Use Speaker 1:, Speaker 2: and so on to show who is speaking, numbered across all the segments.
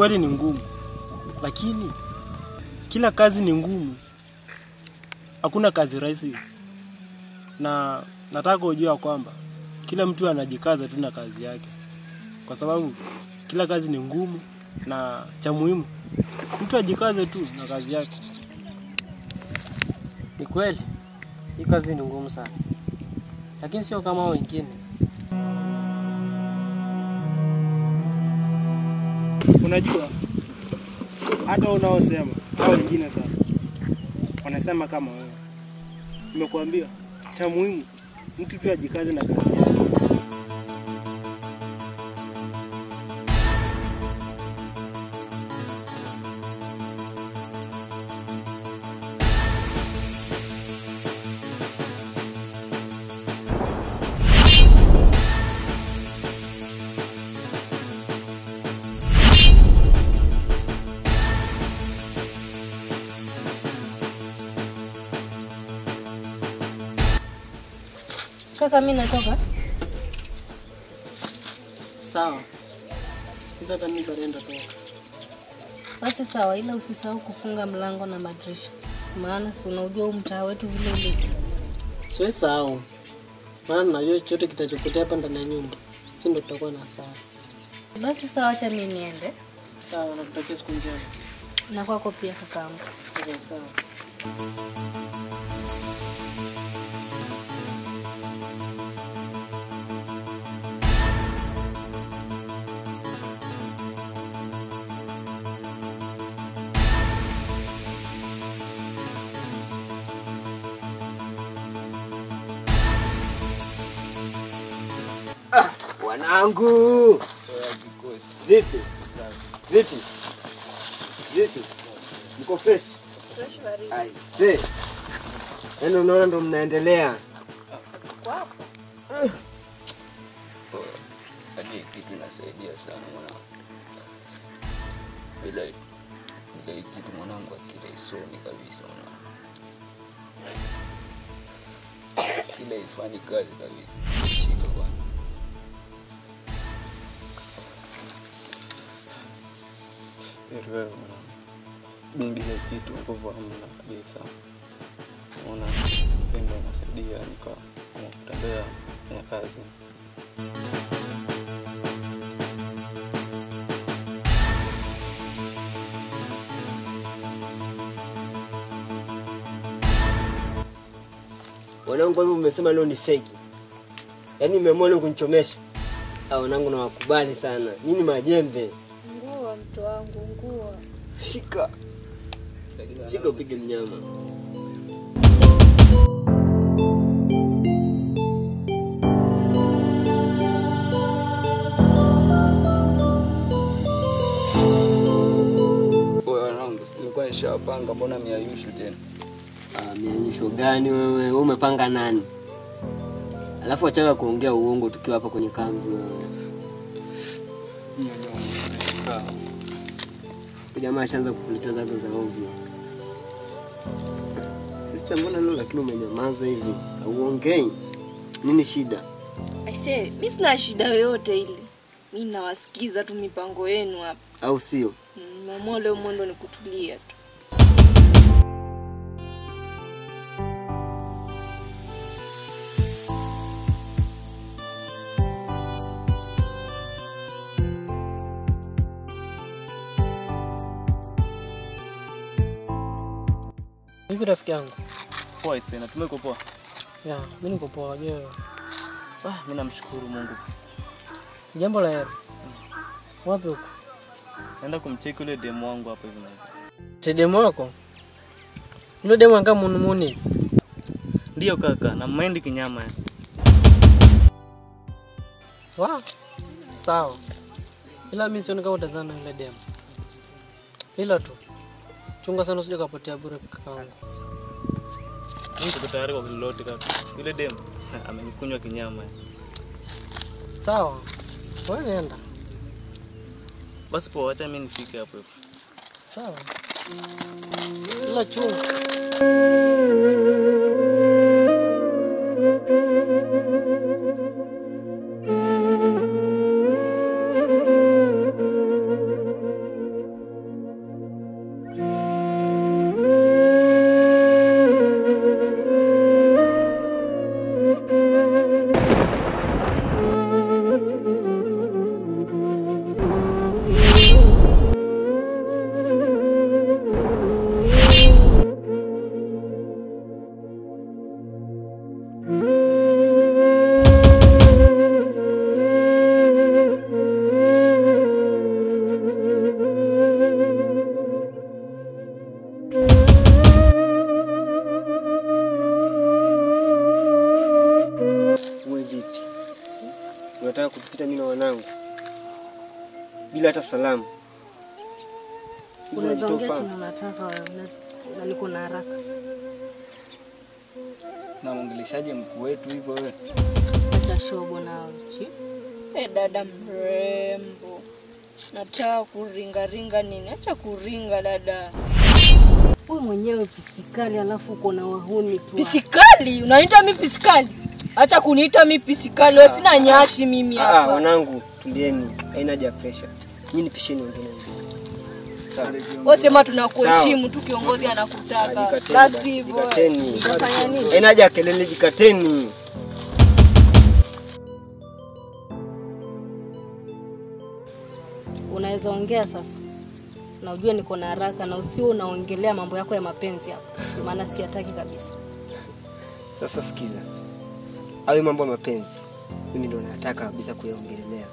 Speaker 1: Kweli ni ngumu, lakini kila kazi ni ngumu. Hakuna kazi rahisi. Na nataka ujue kwamba kila mtu anajikaza tu na kazi yake, kwa sababu kila kazi ni ngumu, na cha muhimu mtu ajikaze tu na kazi yake.
Speaker 2: Ni kweli hii kazi ni ngumu sana, lakini sio kama wengine.
Speaker 1: Unajua hata unaosema hao wengine sasa wanasema kama wewe. Nimekuambia cha muhimu mtu tu ajikaze na kazi yake.
Speaker 3: Kaka, mimi natoka.
Speaker 2: Sawa. Sasa mimi baadaye nitatoka.
Speaker 3: Basi sawa, ila usisahau kufunga mlango na madirisha. Maana si unajua huu mtaa wetu vile ulivyo.
Speaker 2: Siwezi sahau. Maana najua chochote kitachopotea hapa ndani ya nyumba, si ndio tutakuwa na hasara.
Speaker 3: Basi sawa, acha mimi niende.
Speaker 2: Sawa, nakutakia siku njema.
Speaker 3: Na kwako pia kakaangu.
Speaker 2: Okay, sawa.
Speaker 4: Wanangu, vipi? Vipi? Vipi? Mko fresh?
Speaker 5: Fresh baridi.
Speaker 4: I see. Yaani unaona ndo mnaendelea.
Speaker 5: Wapo.
Speaker 6: Hadi kitu nasaidia sana mwanangu. Bila kitu mwanangu akili isomi kabisa mwanangu. Kila ifani kazi kabisa. Shika bwana.
Speaker 7: Wewe mwanangu, mimi bila kitu nguvu hamna kabisa. Unaona pendo inasaidia nika kutembea na kazi.
Speaker 4: Wanangu, kwa hivyo mmesema leo ni fake. Yaani mmeamua leo kunichomesha. Ah, wanangu nawakubali sana. Nyinyi majembe.
Speaker 5: Nguo mtu wangu, nguo.
Speaker 4: Shika. Shika upige mnyama.
Speaker 6: Wewe wanangu, nilikuwa nishapanga, mbona miayushu tena?
Speaker 4: Ah, miayusho gani wewe? Wewe umepanga nani? Alafu achana kuongea uongo tukiwa hapa kwenye kambi wewe. Jamaa ashaanza kukuletea zake za ovyo. Sister, mbona leo lakini umenyamaza hivi? Hauongei. Nini shida?
Speaker 5: I say, mimi sina shida yoyote ile. Mimi nawasikiza tu mipango yenu hapa.
Speaker 4: Au sio?
Speaker 5: Mama leo mwendo ni kutulia tu.
Speaker 2: Vipi rafiki yangu?
Speaker 8: Poa ise, natumai uko poa.
Speaker 2: Ya, mimi niko poa, je wewe?
Speaker 8: Ah, mimi namshukuru Mungu.
Speaker 2: Jambo la heri. Wapi huko?
Speaker 8: Naenda kumcheki yule demo wangu hapo hivi na.
Speaker 2: Si demo wako? Yule demo anga munumuni.
Speaker 8: Ndio kaka, na mind kinyama.
Speaker 2: Wa? Sawa. Ila mimi sioni kama utazana yule demo. Ila tu chunga sana usije kupotea bure kakaangu.
Speaker 8: Mimi niko tayari kwa lolote kaka. Yule demo amenikunywa kinyama.
Speaker 2: Sawa. Wewe nenda.
Speaker 8: Basi poa, acha mimi nifike hapo hapo.
Speaker 2: Sawa. Ila chunga.
Speaker 4: unataka kutupita mimi na wanangu bila hata salamu.
Speaker 3: Unaweza ongea chenye unataka wewe, na niko na haraka.
Speaker 6: Na mwongeleshaje mkuu wetu hivyo wewe?
Speaker 3: Acha shobo na chi.
Speaker 5: Dada mrembo. Nataka kuringa ringa nini? Acha kuringa dada.
Speaker 3: Wewe mwenyewe pisikali alafu uko na wahuni tu.
Speaker 5: Pisikali? Unaniita mimi pisikali? Acha kuniita mimi pisikali. Wewe sina nyashi mimi hapa.
Speaker 4: Wanangu, tulieni. Haina haja pressure. Nyinyi pisheni wengine. Sawa.
Speaker 5: Wewe sema tunakuheshimu tu, kiongozi anakutaka. Basi hivyo.
Speaker 4: Utafanya nini? Haina haja kelele, jikateni.
Speaker 3: Unaweza ongea sasa. Na ujue niko na haraka na usiwe unaongelea mambo yako ya mapenzi hapa. Maana siyataki kabisa.
Speaker 4: Sasa sikiza. Hayo mambo ya mapenzi mimi ndio nataka kabisa kuyaongelea.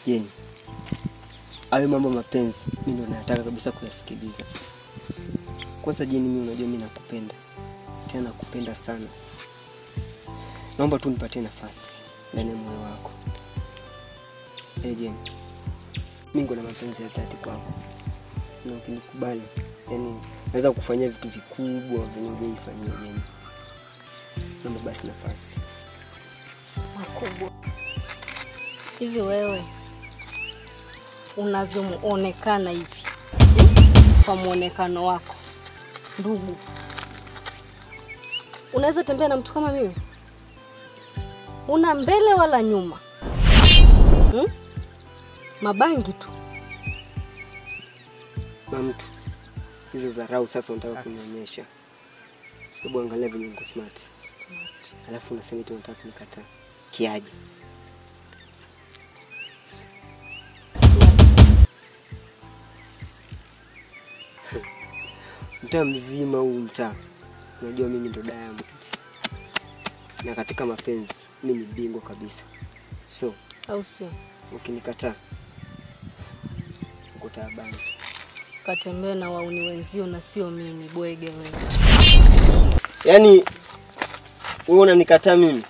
Speaker 4: Yeni. Hayo mambo ya mapenzi mimi ndio nataka kabisa kuyasikiliza. Kwanza Jeni, mimi unajua mimi nakupenda. Tena nakupenda sana. Naomba tu nipatie nafasi ndani ya moyo wako. Jeni, mimi nina mapenzi ya dhati kwako. Na ukinikubali, yani naweza kukufanyia vitu vikubwa vyenye hujaifanyia Jeni. Naomba basi nafasi.
Speaker 3: Makubwa. Hivi wewe unavyoonekana hivi, kwa muonekano wako, ndugu, unaweza tembea na mtu kama mimi? Una mbele wala nyuma. Mabangi tu.
Speaker 4: Mamtu, hizo dharau sasa unataka kunionyesha. Hebu angalia venye niko smart. Alafu unasema eti unataka kunikataa. Kiaje? Smart. Mtaa mzima huu mtaa, unajua mimi ndo Diamond. Na katika mapenzi mimi ni bingwa kabisa. So,
Speaker 3: au sio?
Speaker 4: Ukinikataa uko taabani.
Speaker 3: Katembea na wauni wenzio na sio mimi, bwege wewe.
Speaker 4: Yaani wewe unanikataa mimi?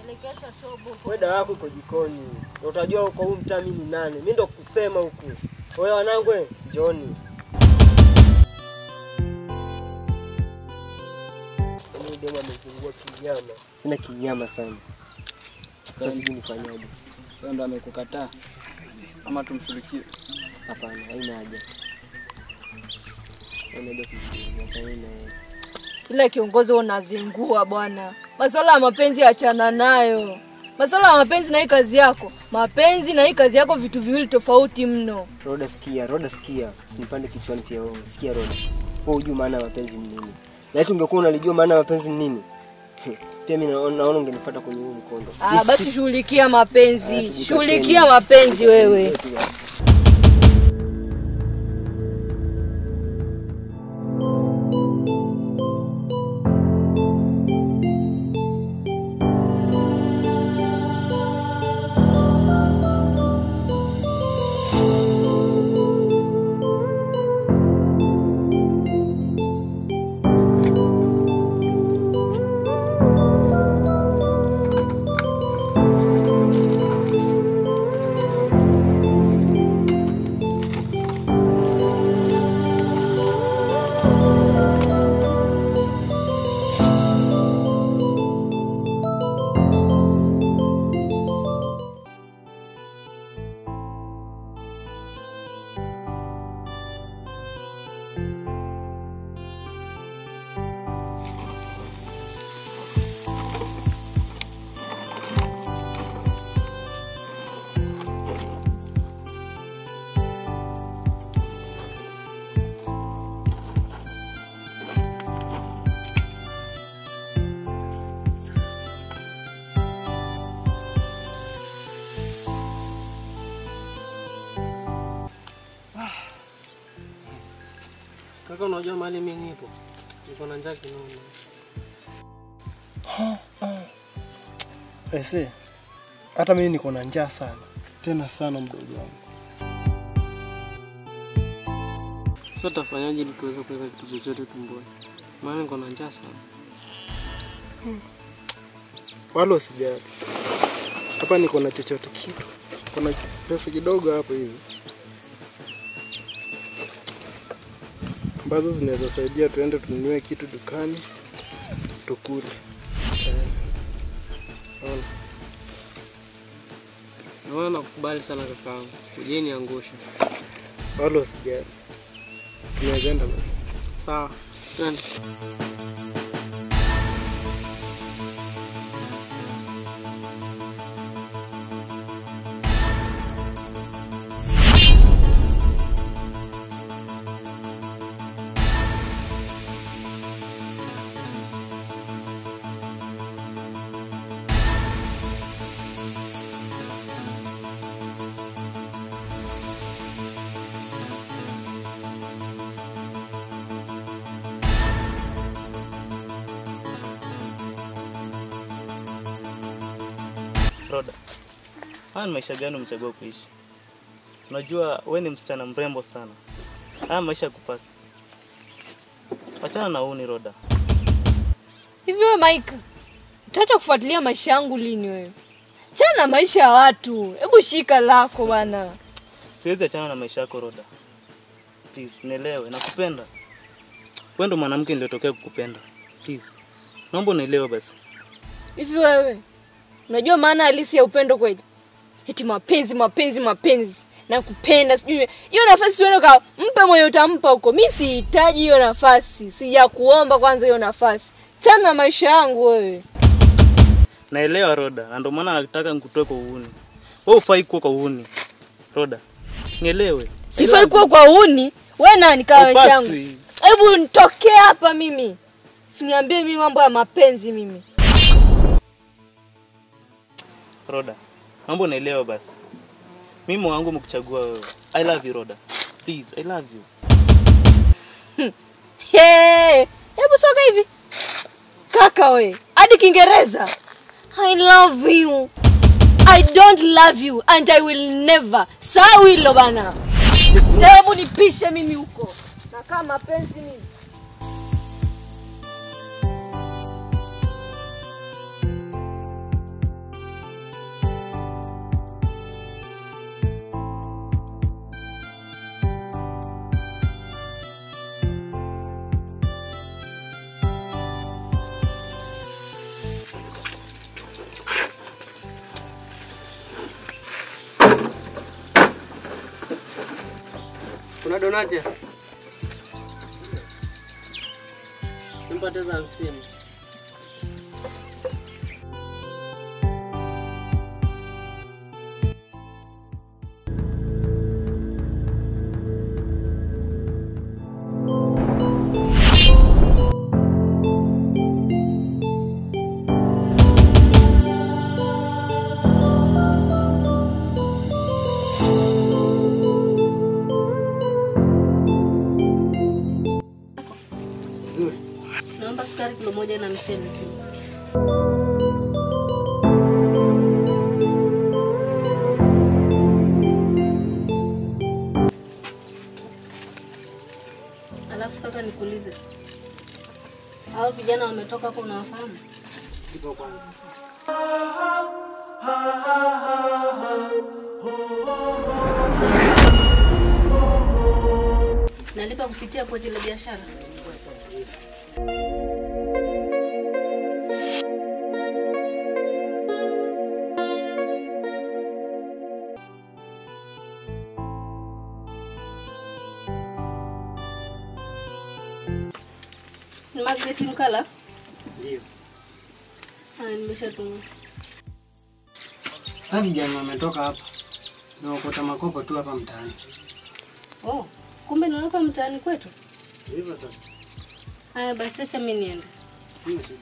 Speaker 5: Pelekesha shobo.
Speaker 4: Wewe dawa yako iko jikoni. Utajua kwa huu mtaa mimi ni nani. Mimi ndo kusema huku. Wewe wanangu, njooni. Mimi demu amezungua kinyama. Nina kinyama sana. Sasa sijui nifanyaje.
Speaker 6: Wewe ndo amekukataa.
Speaker 7: Ama tumshirikie?
Speaker 4: Hapana, haina haja. Haina haja kumshirikia.
Speaker 5: Ila kiongozi unazingua bwana. Masuala ya mapenzi achana nayo. Masuala ya mapenzi na hii kazi yako. Mapenzi na hii kazi yako vitu viwili tofauti mno.
Speaker 4: Roda sikia, Roda sikia. Usinipande kichwani pia wewe. Sikia Roda. Wewe hujui maana ya mapenzi ni nini. Na eti ungekuwa unalijua maana ya mapenzi ni nini? Pia mimi naona ungenifuata kwenye huu mkondo.
Speaker 5: Basi shughulikia mapenzi. Shughulikia mapenzi wewe.
Speaker 2: Kaka, unajua mahali mimi nipo. Niko na njaa kinoma.
Speaker 1: Ese, hata mimi niko na njaa sana. Tena sana mdogo wangu.
Speaker 2: Sasa tafanyaje ili tuweze kuweka kitu chochote tumboni? Maana niko na njaa sana.
Speaker 1: Wala usijali. Hapa niko na chochote kitu. Kuna pesa kidogo hapo hivi ambazo zinaweza saidia tuende tununue kitu dukani tukule.
Speaker 2: Naona nakukubali sana kakaangu. Uje niangushe.
Speaker 1: Wala usijali. Tunaweza enda basi.
Speaker 2: Sawa. Twende.
Speaker 8: Roda, haya ni maisha gani umechagua kuishi? Unajua wewe ni msichana mrembo sana. Haya maisha yakupasi. Achana na uni Roda.
Speaker 5: Hivi wewe Mike, utaacha kufuatilia maisha yangu lini wewe? Achana na maisha ya watu. Hebu shika lako bwana.
Speaker 8: Siwezi achana na maisha yako Roda. Please, nielewe, nakupenda. Wewe ndo mwanamke niliyotokea kukupenda. Please. Naomba unielewe basi.
Speaker 5: Hivi wewe unajua maana halisi ya upendo kweli? Eti mapenzi mapenzi mapenzi. Na kupenda sijui. Hiyo nafasi wewe ka mpe mwenye utampa huko. Mimi sihitaji hiyo nafasi. Sijakuomba kwanza hiyo nafasi. Chana na maisha yangu wewe.
Speaker 8: Naelewa Roda, na ndio maana nataka nikutoe kwa uhuni. Wewe hufai kuwa kwa uhuni. Roda, nielewe.
Speaker 5: Sifai kuwa kwa uhuni? Wewe nani kama maisha yangu? Hebu nitokee hapa mimi. Usiniambie mimi mambo ya mapenzi mimi.
Speaker 8: Roda, mambo naelewa basi. Mimi wangu umekuchagua wewe. I love you Roda. Please, I love you.
Speaker 5: Hey, hebu soka hivi. Kaka we, hadi Kiingereza. I love you. I don't love you and I will never. Sawa hilo bana. Hebu nipishe mimi huko. Na kama mapenzi mimi.
Speaker 2: Kuna donati? Nimpate za 50.
Speaker 3: Naomba sukari kilo 1 na mchele pia. Alafu kaka nikuulize. Hao vijana wametoka huko unawafahamu?
Speaker 1: Ndipo kwanza.
Speaker 3: Nalipa kupitia pochi la biashara. Ni Margaret Mkala?
Speaker 1: Ndio.
Speaker 3: Nimeshatuma.
Speaker 1: Sasa vijana wametoka hapa. Na wakota makopo tu hapa mtaani.
Speaker 3: Oh, kumbe ni hapa mtaani kwetu?
Speaker 1: Hivyo sasa.
Speaker 3: Haya basi acha mimi niende.
Speaker 1: Mimi shida.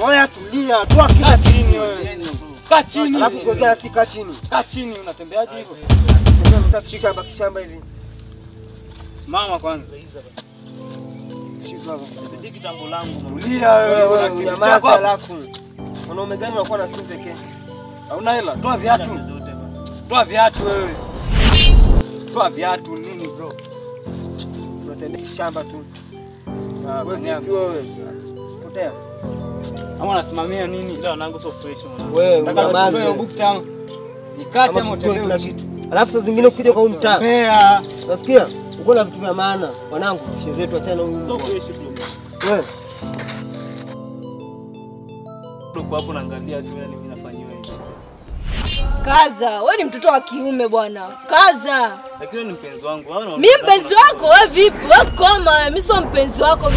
Speaker 7: Oya tulia, toa kila chini wewe.
Speaker 6: Kaa chini.
Speaker 4: Alafu ngojea si kaa chini.
Speaker 6: Kaa chini unatembeaje hivyo?
Speaker 4: Tembea kishamba kishamba hivi.
Speaker 6: Simama kwanza.
Speaker 7: Shika.
Speaker 8: Nipitie kitambo langu.
Speaker 7: Tulia wewe,
Speaker 4: Wewe
Speaker 7: una kitu chako
Speaker 4: unyamaze
Speaker 7: hapo.
Speaker 4: alafu. Mwanaume gani unakuwa na simu pekee?
Speaker 7: Hauna hela. Toa viatu. Toa viatu wewe. Toa viatu nini bro?
Speaker 4: Unatembea shamba tu.
Speaker 7: Ah,
Speaker 4: Wewe vipi wewe? Potea.
Speaker 7: Ama unasimamia nini?
Speaker 8: Ila wanangu sio fresh mwanangu.
Speaker 4: Wewe
Speaker 7: Nataka
Speaker 4: unyamaze.
Speaker 7: nikutoe bukta ama nikate ama
Speaker 4: Ama tutoe
Speaker 7: utembee
Speaker 4: kila kitu. Alafu saa zingine ukija kwa huu mtaa,
Speaker 7: Mbea.
Speaker 4: unasikia? Uko na vitu vya maana. Wanangu, tushe zetu achana huyu.
Speaker 8: Sio fresh bro.
Speaker 4: Wewe
Speaker 8: Uko hapo naangalia tu yani mimi nafanyiwa hivi.
Speaker 5: Kaza, wewe ni mtoto wa kiume bwana. Kaza.
Speaker 8: Lakini wewe ni mpenzi wangu. Hao ni
Speaker 5: Mimi mpenzi wako, wewe vipi? Wewe koma, mimi sio mpenzi wako.